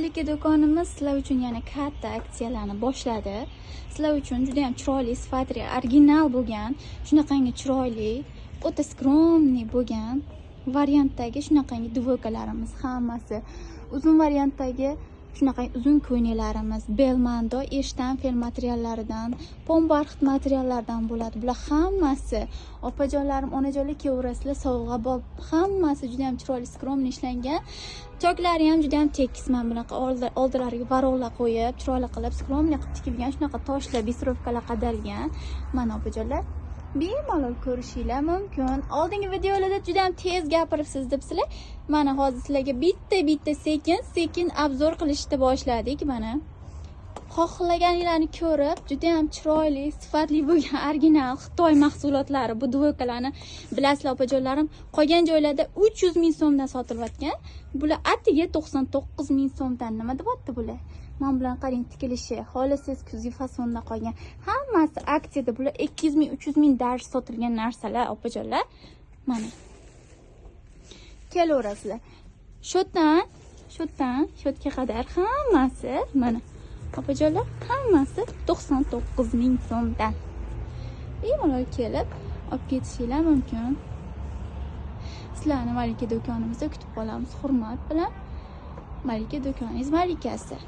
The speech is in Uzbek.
Malika do'konimiz sizlar uchun yana katta aksiyalarni boshladi. Sizlar uchun juda ham chiroyli, sifatli, original bo'lgan, shunaqangi chiroyli, o'ta скромный bo'lgan variantdagi shunaqangi двойка larimiz hammasi. Uzun variantdagi shunaqangi uzun ko'ylaklarimiz Belmando, Eshtanfel materiallaridan, pombarxit materiallardan bo'ladi. Bular hammasi opajonlarim, onajonlar kiyaverasizlar, sovg'a bo'lib, hammasi juda ham chiroyli, скромный ishlangan. Choklari ham juda ham tekis, mana bunaqa oldilariga varog'lar qo'yib, chiroyli qilib, скромный qilib tikilgan, shunaqa toshlar, бисеровка lar qadalgan. Mana opajonlar, bemalol ko'rishinglar mumkin. Oldingi videolarda juda ham tez gapiribsiz debsizlar. Mana hozir sizlarga bitta-bitta sekin-sekin обзор qilishni boshladik mana. Xohlaganinglarni ko'rib, juda ham chiroyli, sifatli bo'lgan original Xitoy mahsulotlari, bu двойка larni bilasizlar opajonlarim, qolgan joylarda 300 ming so'mdan sotilayotgan. Bular atiga 99 ming so'mdan. Nima deyapti bular? Mana bularni qarang tikilishi, xohlasangiz kuzgi fasonda qolgan. Hammasi aksiyada, bular 200 ming, 300 ming dars sotilgan narsalar opajonlar. Mana. Kelaverasizlar. Shu yerdan, shu yerga qadar hammasi mana opajonlar, hammasi 99 ming so'mdan. Bemalol kelib olib ketishinglar mumkin. Sizlarni Malika do'konimizda kutib qolamiz hurmat bilan. Malika do'koningiz malikasi.